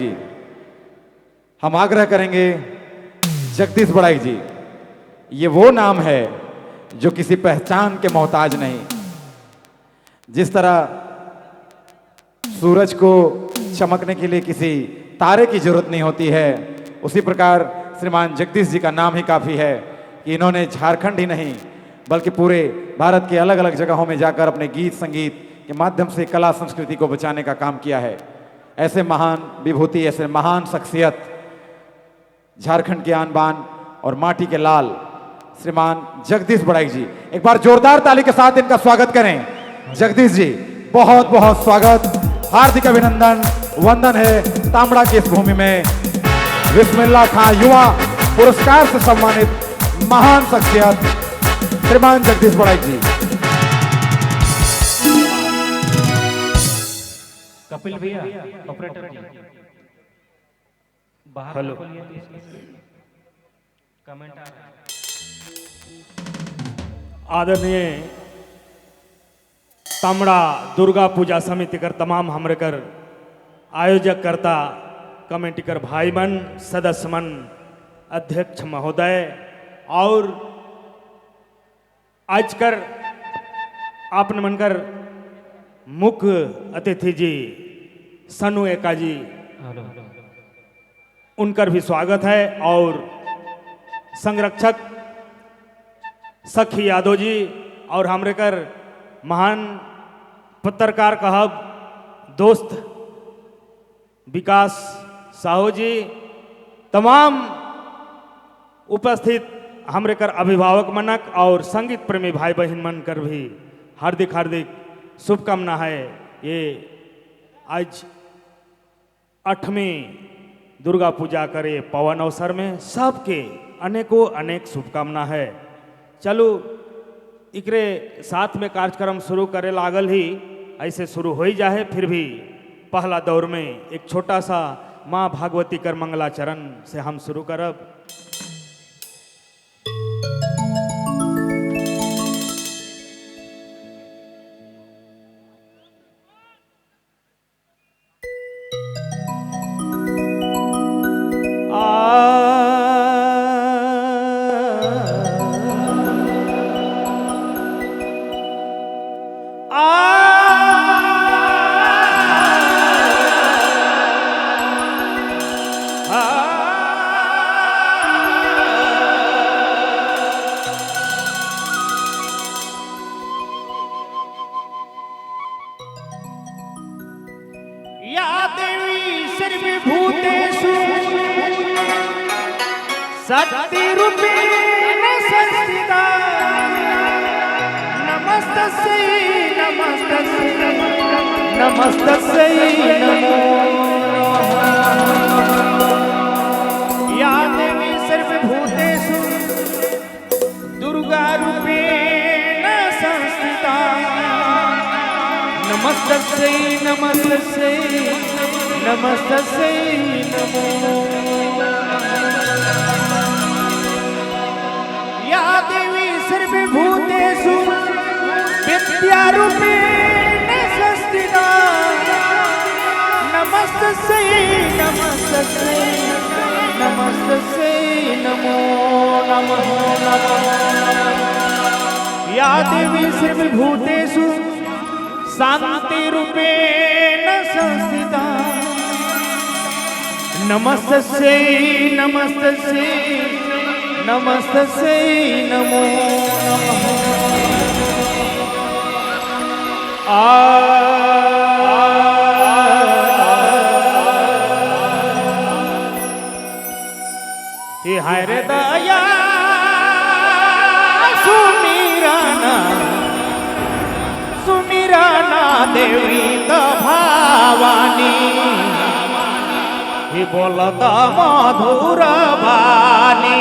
जी। हम आग्रह करेंगे जगदीश बड़ाइक जी, ये वो नाम है जो किसी पहचान के मोहताज नहीं। जिस तरह सूरज को चमकने के लिए किसी तारे की जरूरत नहीं होती है, उसी प्रकार श्रीमान जगदीश जी का नाम ही काफी है कि इन्होंने झारखंड ही नहीं बल्कि पूरे भारत के अलग अलग जगहों में जाकर अपने गीत संगीत के माध्यम से कला संस्कृति को बचाने का काम किया है। ऐसे महान विभूति, ऐसे महान शख्सियत, झारखंड के आन बान और माटी के लाल श्रीमान जगदीश बड़ाइक जी, एक बार जोरदार ताली के साथ इनका स्वागत करें। जगदीश जी, बहुत बहुत स्वागत, हार्दिक अभिनंदन, वंदन है तामड़ा की इस भूमि में बिस्मिल्ला खां युवा पुरस्कार से सम्मानित महान शख्सियत श्रीमान जगदीश बड़ाइक जी। कपिल भैया, ऑपरेटर जी, बाहर। हेलो। कमेंट आ रहा है। आदरणीय तामड़ा दुर्गा पूजा समिति कर तमाम हमरे कर आयोजक करता कमेटी कर भाई मन, सदस्य मन, अध्यक्ष महोदय और आज कर आपने मनकर मुख्य अतिथि जी सनु एका जी, हेलो। उनकर भी स्वागत है और संरक्षक सखी यादव जी और हमरे कर महान पत्रकार कहब दोस्त विकास साहू जी, तमाम उपस्थित हमरे कर अभिभावक मनक और संगीत प्रेमी भाई बहन मन कर भी हार्दिक हार्दिक शुभकामना है। ये आज आठवीं दुर्गा पूजा करे पवन अवसर में सबके अनेकों अनेक शुभकामना है। चलो, इकरे साथ में कार्यक्रम शुरू करे लागल ही, ऐसे शुरू हो ही जाए, फिर भी पहला दौर में एक छोटा सा माँ भागवती कर मंगलाचरण से हम शुरू करब। या देवी सर्वभूतेषु शक्तिरूपेण संस्थिता, नमस्तस्यै नमस्तस्यै नमस्तस्यै नमो नमः। या देवी सर्वभूतेषु दुर्गारूपेण संस्थिता, नमस्तस्यै नमस्तस्यै नमस्तस्यै नमो नमः। या देवी सर्वभूतेषु विद्यारूपेण संस्थिता, नमस्तस्यै नमस्तस्यै नमस्तस्यै नमो नमः नमः। या देवी सर्वभूतेषु शान्तिरूपेण संस्थिता, नमस्तस्यै नमस्तस्यै नमस्तस्यै नमो नमः। आ हे हर दया सुमिराना सुमिराना देवी भवानी, हे बोलत मधुर बानी।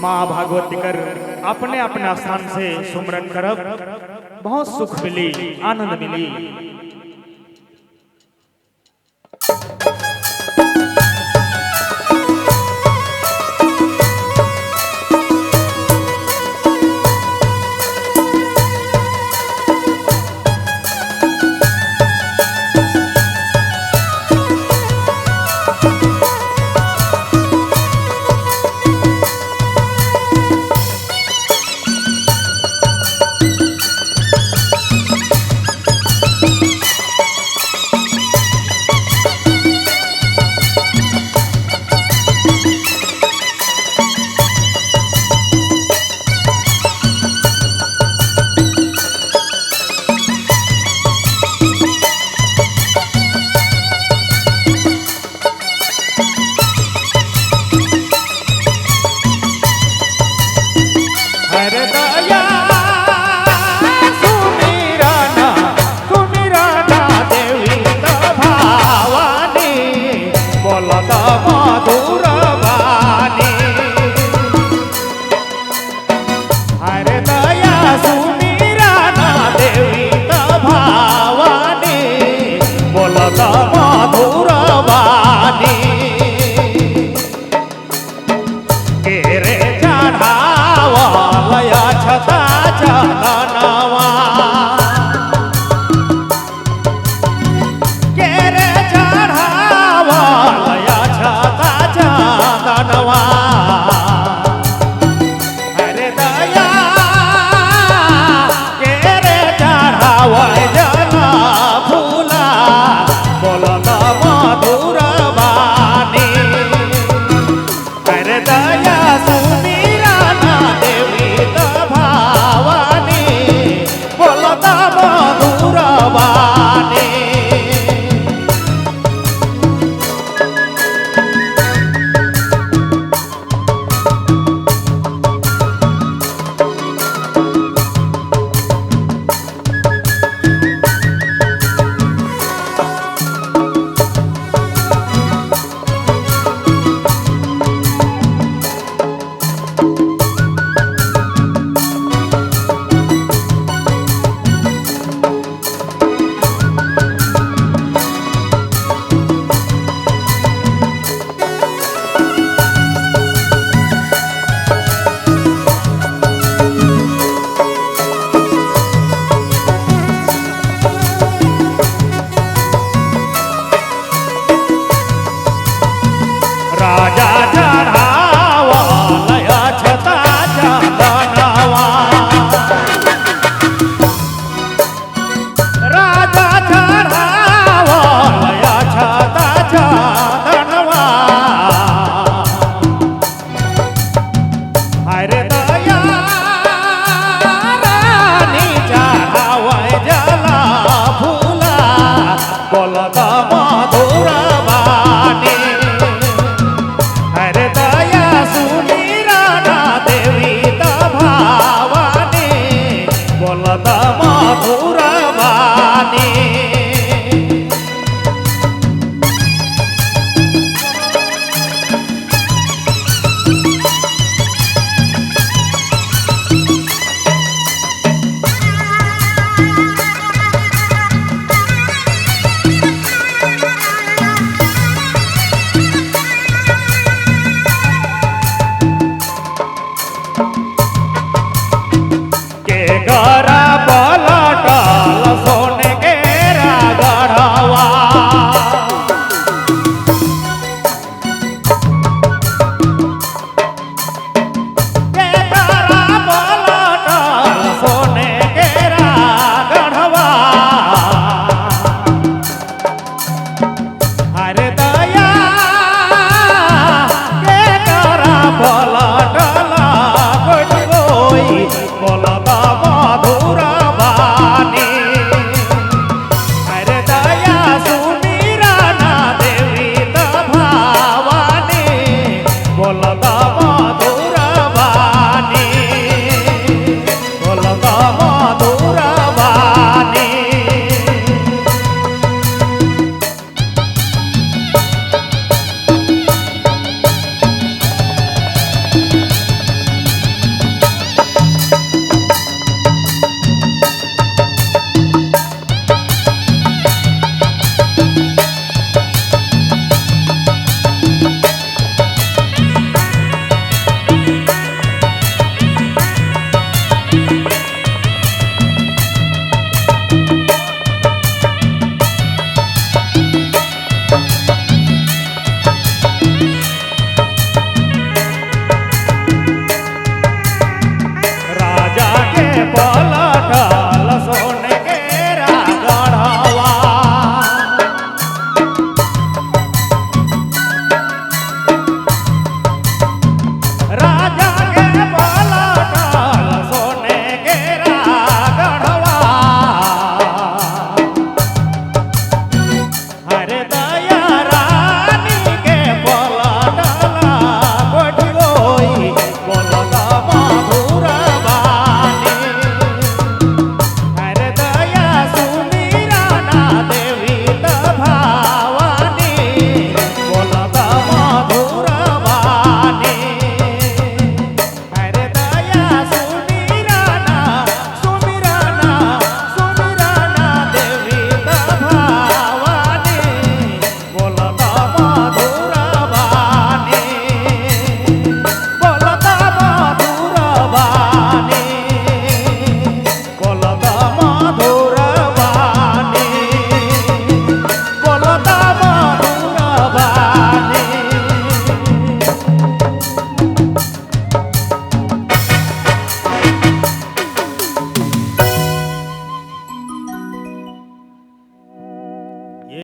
माँ भागवती कर अपने अपने स्थान से सुमरन करब, बहुत सुख मिली, आनंद मिली।